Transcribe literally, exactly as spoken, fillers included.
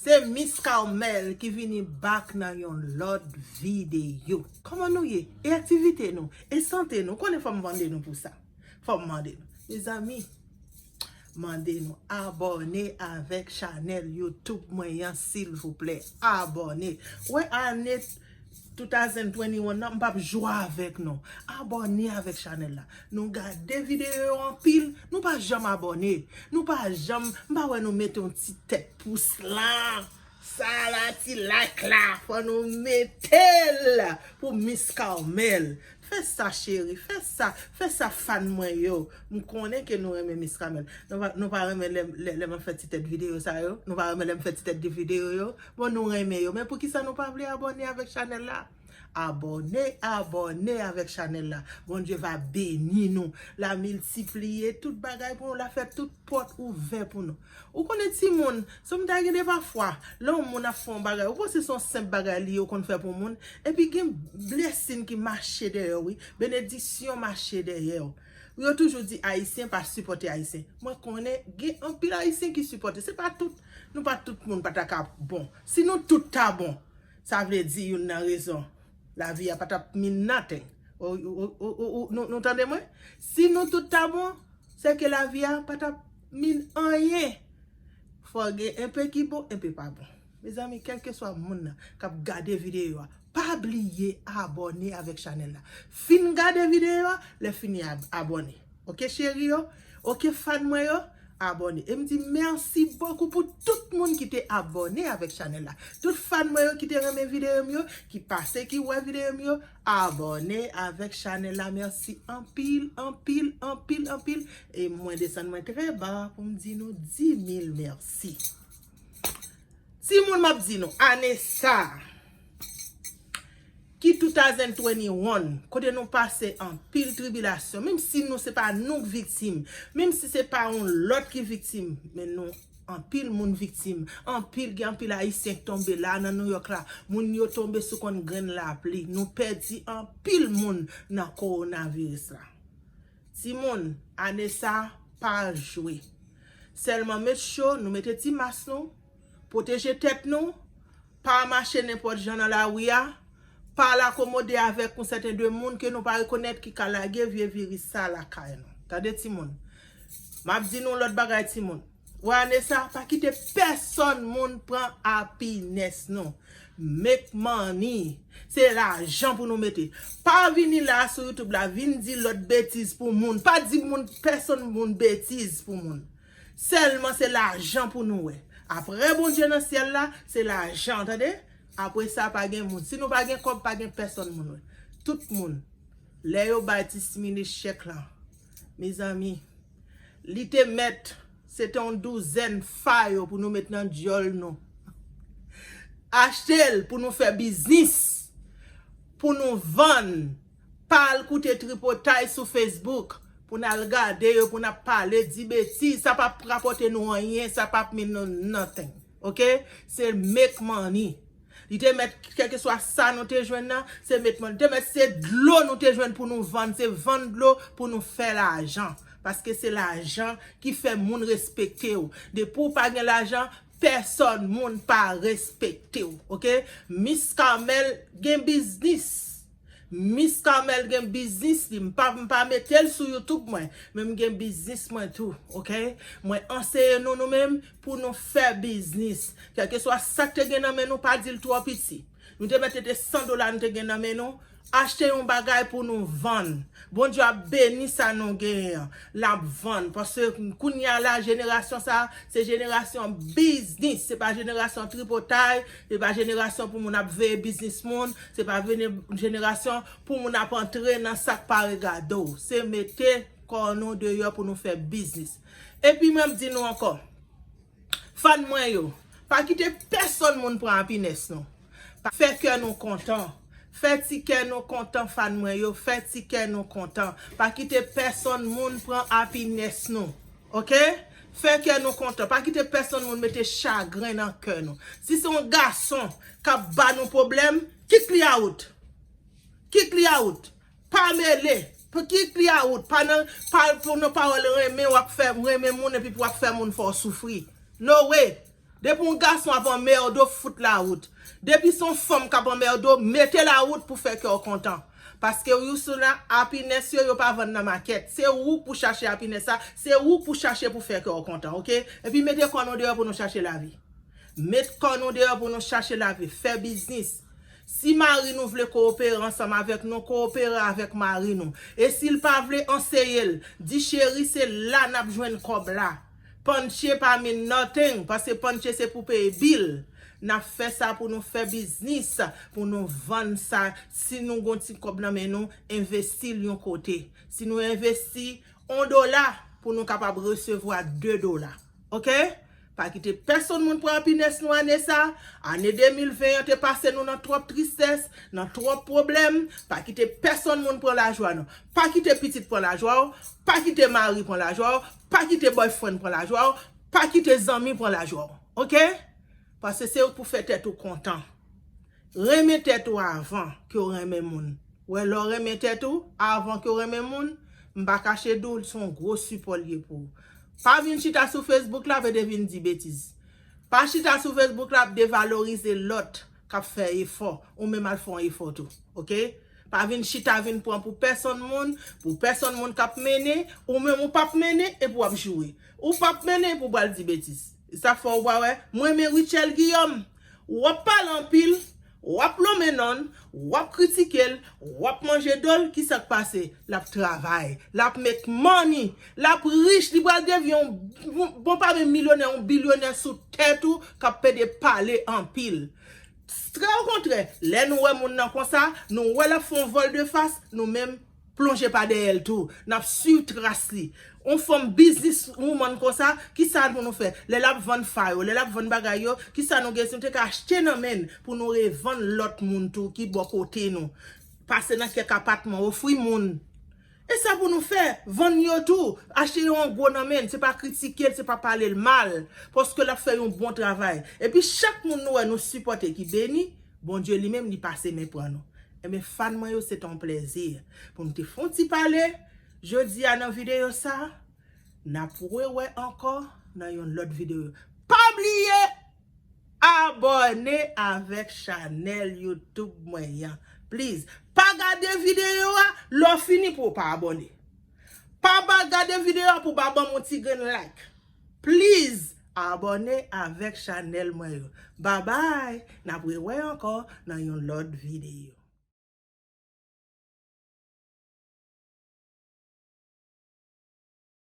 Se Miss Carmel ki vini back nan yon lòt videyo. Kòman nou ye? E aktivite nou? E sante nou? Konnen fò m mande nou pou sa. Fò m mande nou. Mezanmi, mande nou abòne avèk chanèl YouTube mwen an, silvouplè. Abòne. Wè ane two thousand twenty-one nan, m p ap jwe avèk nou. Abòne avèk chanèl la. Nou gade videyo yo anpil, nou pa janm abòne. Nou pa janm, m pa wè nou mete yon ti tèt pous la. Sa la, ti like la, fò nou mete l pou Miss Carmel. Fè sa, cheri, fè sa, fè sa, fan mwen yo. M konnen ke nou renmen Miss Carmel. Nou pa, nou pa renmen lè, lè, lè m ap fè ti tèt videyo sa yo? Nou pa renmen lè m fè ti tèt de videyo yo? Bon, nou renmen yo. Men poukisa nou pa vle abòne avèk chanèl la? Abòne, abòne avèk chanèl la. Bondye va beni nou. L a miltipliye tout bagay pou nou. L a fè tout pòt ouvè pou nou. Ou konnen timoun, sa m ta gen de pafwa, lè yon moun ap fè yon bagay, ou panse se yon senp bagay li yo konn fè pou moun, epi gen blessing ki mache dèyè w, wi, benediksyon mache dèyè w. Yo toujou di Ayisyen pa sipòte Ayisyen. Mwen konnen gen anpil Ayisyen ki sipòte. Se pa tout, nou pa tout moun pa ta ka bon. Si nou tout ta bon, sa vle di youn nan rezon lavi a pa t ap mean nothing. Ou, ou, ou, ou, ou, nou, nou tande mwen? Si nou tout ta bon, se ke lavi a pa t ap mean anyen. Fò gen enpe ki bon, enpe pa bon. Mezanmi, kèlkeswa moun nan k ap gade videyo a, pa bliye abòne avèk chanèl la. Fin gade videyo a, lè fini ab- abòne. Oke, cheri yo? Oke, fan mwen yo? Abòne. E m di mèsi bokou pou tout moun ki te abòne avèk chanèl la. Tout fan mwen yo ki te renmen videyo m yo, ki pase, ki wè videyo m yo, abòne avèk chanèl la. Mèsi anpil, anpil, anpil, anpil. E mwen desann mwen trè ba pou m di nou dis mil mèsi. Timoun, m ap di nou, ane sa a, ki two thousand twenty-one, kote nou pase anpil tribilasyon, menm si nou se pa nou k viktim, menm si se pa yon lòt ki viktim, men nou anpil moun viktim, anpil, gen anpil Ayisyen k tonbe la nan New York la, moun yo tonbe sou konn grenn lapli, nou pèdi anpil moun nan kowonaviris la. Timoun, ane sa, pa jwe. Sèlman make sure nou mete ti mas nou, pwoteje tèt nou, pa mache nenpòt jan nan lari a, pa al akomode avèk yon sèten de moun ke nou pa rekonèt ki ka lage vye viris sa lakay nou. Tande timoun, m ap di nou lòt bagay timoun. Wè ane sa, pa kite pèsonn moun pran happiness nou. Make money. Se lajan pou nou mete. Pa vini la sou YouTube la, vin di lòt betiz pou moun. Pa di moun, pèsonn moun betiz pou moun. Sèlman se lajan pou nou wè. Apre Bondye nan syèl la, se lajan, tande? Apre sa, pa gen moun. Si nou pa gen kòb, pa gen pèsonn moun wè. Tout moun, lè yo bay ti stimulus chèk la, mezanmi, li te mèt, se te yon douzèn fa yo pou nou met nan dyòl nou. Achte l pou nou fè biznis, pou nou vann, pa al koute tripotay sou Facebook, pou n al gade yo, pou n ap pale, di betiz, sa p ap rapòte nou anyen, sa p ap mean nou nothing. Oke? Se make money. Li te mèt, kèlkeswa sa nou te jwenn nan, se make money. Li te mèt se dlo nou te jwenn pou nou vann, se vann dlo pou nou fè lajan. Paske se lajan ki fè moun respekte w. Depi w pa gen lajan, pèsonn moun pa respekte w, oke? Miss Carmel gen biznis. Miss Carmel gen biznis li. M pa, m pa mete l sou YouTube mwen, men m gen biznis mwen tou, oke? Mwen anseye nou, nou menm, pou nou fè biznis. Kèlkeswa sa k te gen nan men nou, pa di l twò piti. Nou te mete te san dola nou te gen nan men nou, achte yon bagay pou nou vann. Bondye ap beni sa nou genyen an. L ap vann. Paske kounye a la, jenerasyon sa, se jenerasyon biznis. Se pa jenerasyon tripotay. Se pa jenerasyon pou moun ap veye biznis moun. Se pa vene-, jenerasyon pou moun ap antre nan sa k pa regade w. Se mete kò nou deyò pou nou fè biznis. Epi mwen ap di nou ankò, fan mwen yo, pa kite pèsonn moun pran happiness nou. Pa fè kè nou kontan. Fè ti kè nou kontan, fan mwen yo. Fè ti kè nou kontan. Pa kite pèsonn moun pran happiness nou. Oke? Fè kè nou kontan. Pa kite pèsonn moun mete chagren nan kè nou. Si se yon gason k ap ba nou pwoblèm, kick li out. Kick li out. Pa mele. Kick li out. Pa nan, pa pou nan pawòl renmen w ap fè, renmen moun epi pou w ap fè moun fè w soufri. No way. Depi yon gason ap anmède w, fout lawout. Depi se yon fanm k ap anmède w, mete lawout pou fè kè w kontan. Paske Ursula, happiness yo, yo pa vann nan makèt. Se ou k pou chache happiness sa, se ou k pou chache pou fè kè w kontan, oke? Epi mete kò nou deyò pou nou chache lavi. Met kò nou deyò pou nou chache lavi, fè biznis. Si mari nou vle kowopere ansanm avèk nou, kowopere avèk mari nou. E si l pa vle, anseye l. Di cheri, se la n ap jwenn kòb la. Panche pa mean nothing, paske panche se pou peye bil. N ap fè sa pou nou fè biznis, pou nou vann sa. Si nou gon ti kòb nan men nou, envesti l yon kote. Si nou envesti yon dola, pou nou kapab resevwa de dola. Oke? Pa kite pèsonn moun pran happiness nou ane sa. Ane de mil ven an te pase nou nan twòp tristès, nan twòp pwoblèm. Pa kite pèsonn moun pran lajwa nou. Pa kite pitit pran lajwa w. Pa kite mari pran lajwa w. Pa kite boyfriend pran lajwa w. Pa kite zanmi pran lajwa w. Oke? Paske se ou k pou fè tèt ou kontan. Renmen tèt ou avan ke w renmen moun. Wè, lè w renmen tèt ou avan ke w renmen moun, m pa kache di w, se yon gwo sipò l ye pou ou. Pa vin chita sou Facebook la, vede vin di betiz. Pa chita sou Facebook la ap devalorize lòt k ap fè efò. Ou menm al fè yon efò tou, oke? Pa vin chita vin pran pou pèsonn moun, pou pèsonn moun k ap mennen, ou menm ou p ap mennen epi w ap joure. Ou p ap mennen epi w pral di betiz. Sa fè w pa wè, mwen men Rutshelle Guillaume. W ap pale anpil, w ap lonmen non l, w ap kritike l, w ap manje do l, kisa k pase? L ap travay, l ap make money, l ap rich, li pral devyen yon bon, bon pa menm milyonè, yon bilyonè sou tèt ou k ap pede pale anpil. Trè okontrè, lè nou wè moun nan konsa, nou wè l ap fè yon vòl de fas, nou menm plonje pa dèyè l tou. N ap swiv tras li. Yon fanm business woman konsa, kisa pou nou fè? Lè l ap vann fa yo, lè l ap vann bagay yo, kisa nou gen si nou te ka achte nan men n pou nou revann lòt moun tou ki bò kote nou? Pase nan kèk apatman, ofri moun. E sa pou nou fè, vann yo tou, achte yo an gwo nan men n, se pa kritike l, se pa pale l mal, paske l ap fè yon bon travay. Epi chak moun nou wè nou sipòte ki beni, Bondye li menm li pase men pran nou. Enben, fan mwen yo, se te yon plèzi pou nou te fè yon ti pale jodi a nan videyo sa. N ap rewè ankò nan yon lòt videyo. Pa bliye abòne avèk chanèl YouTube mwen an. Please, pa gade videyo a, lè w fini pou w pa abòne. Pa pa gade videyo a pou w pa ban m yon ti grenn like. Please, abòne avèk chanèl mwen yo. Babay, n ap rewè ankò nan yon lòt videyo.